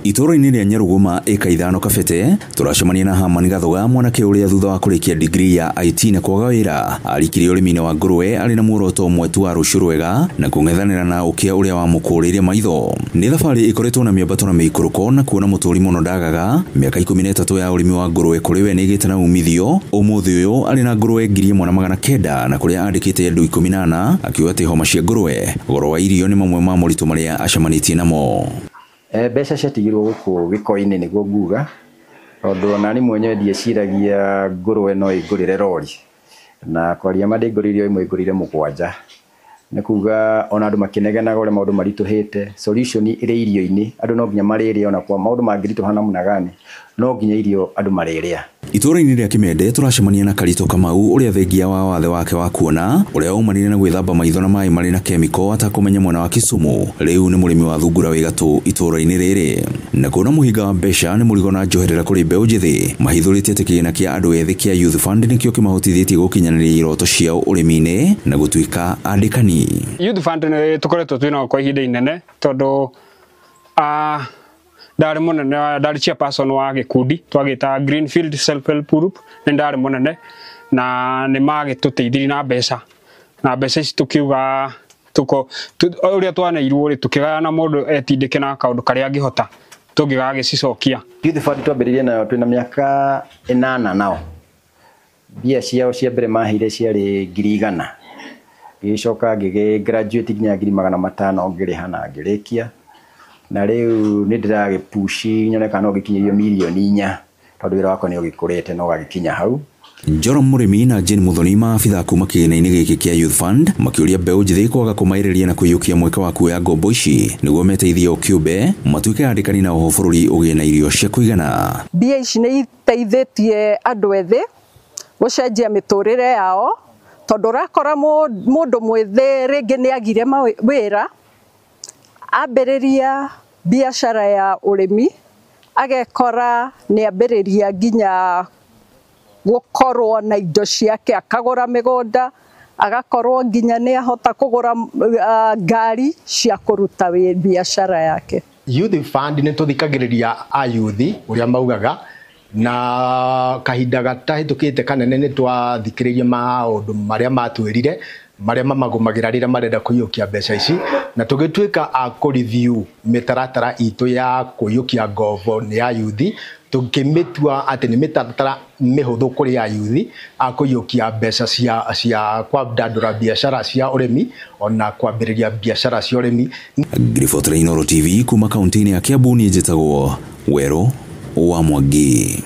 Itũũra-inĩ rĩa Nyaruguma ĩka 5 Kabete tũracemania na Herman Gathuga, mwanake ũrĩa thutha wa kũrĩkia degree ya IT na kwaga wĩra arikirie ũrĩmi-inĩ wa ngũrwe arĩ na muoroto ũmwe tu wa rũciũ rwega na kũng'ethanĩra na ũkĩa ũrĩa wamũkũrĩire maitho. Nĩ thabarĩ ĩkoretwo na mĩambato na mĩikũrũko na kuona mũtũri mũno ndagaga. Mĩaka 13 ya ũrĩmi wa ngũrwe kũrĩ we nĩ ĩgĩte na umithio. Ũmũthĩ ũyũ arĩ na ngũrwe 1900 na kũrĩa andĩkĩte andũ 14, akiuga atĩ homa cia ngũrwe, goro wa irio nĩ mamwe ma moritũ marĩa acemanĩtie namo. Mbeca ciatigirwo gũkũ gĩko-inĩ nĩguo nguga, tondũ ona niĩ mwenyewe ndieciragia ngũrwe no ĩngũrĩre rori, na kwaria ma ndĩngũrĩire ĩmwe, ĩngũrĩire 7. Nĩ kuga ona andũ makĩnegenaga ũrĩa maũndũ maritũhĩte, solution ĩrĩ irio-inĩ, andũ no nginya marĩrĩa, ona kwa maũndũ mangĩritũha namna gani, no nginya irio andũ marĩrĩa. Itũũra-inĩ rĩa Kimende tũracemania na Karito Kamau ũrĩa thengia wa wathe wake wa kuona ũrĩa waumanire na gwĩthamba maitho na maĩ marĩ na kemiko atakũmenya mwena wa Kisumu. Rĩu nĩ mũrĩmi wa thungura wĩ gatũ itũũra-inĩ rĩrĩ, na kuona mũhinga wa mbeca nĩ mũrigo na njoherera kũrĩ mbeũ njĩthĩ. Mahithũrĩtie atĩ kĩgĩna kĩa andũ ethĩ kĩa Youth Fund nĩkĩo kĩmahotithĩtie gũkinyanĩria iroto ciao ũrĩmi-inĩ na gũtuĩka andĩkani. Youth Fund nĩ tũkoretwo twĩ nao kwa ihinda inene tondũ ndarĩ mũnene, ndarĩ chairperson wa gĩkundi twagĩta Greenfield Self Help Group, nĩ ndarĩ mũnene na nĩ magĩtũteithirie na mbeca, na mbeca ici tũkiuga tuko ũrĩa twaneirwo rĩ, tũkĩgayana mũndũ etindĩke na kaũndũ karĩa angĩhota tũngĩgagĩcicokia. Youth Fund twambĩrĩirie nayo twĩna mĩaka 8 nao. Mbia ciao cia mbere maheire ciarĩ 100,000, ngĩgĩcoka ngĩgĩ graduate nginya 500,000 ngĩrĩha na ngĩrĩkia, na rĩu nĩ ndĩragĩpushi nyone kana no ngĩkinyĩrio 4 mirioni tondũ wĩra wakwa nĩ ũgĩkũrĩte na ũgagĩkinya hau. Joram Mũrĩmi na Jane Muthoni, maabitha kuma kĩgĩna-inĩ gĩkĩ kĩa Youth Fund, makĩũria mbeũ njĩthĩ kwaga kũmaĩrĩria na kũiyũkia mweke wa kuoya ngombo ici nĩguo meteithie o kĩũmbe matuĩke andĩkani na oho bũrũri ũgĩe na irio cia kũigana. Mbia ici nĩ iteithĩtie andũ ethĩ gũcenjia mĩtũrĩre yao, tondũ ũrakora mũndũ mwĩthĩ rĩngĩ nĩ agire wĩra, ambĩrĩria biacara ya ũrĩmi, agekora nĩ ambĩrĩria nginya gũkorwo na indo ciake, akagũra mĩgũnda, agakorwo nginya nĩ ahota kũgũra ngari cia kũruta biacara yake. Youth Fund nĩ tũthikagĩrĩria ayuthi ũrĩa maugaga, na kahinda gatahĩtũkĩte kanene nĩ twathikĩrĩirie maũndũ marĩa matwĩrire marĩa mamagũmagĩra rĩrĩa marenda kũiyũkia mbeca ici, na tũgĩtuĩka a kũ-review mĩtaratara itũ ya kũiyũkia ngombo nĩ ya yuthi, tũkĩmĩtua atĩ nĩ mĩtaratara mĩhũthũ kũrĩ ayuthi a kũiyũkia mbeca cia kwandandũra biacara cia ũrĩmi ona kwambĩrĩria biacara cia ũrĩmi. Ngiribotera Inooro TV kuma kaunti-inĩ ya Kiambu, niĩ njĩtagwo Werũ wa Mwangi.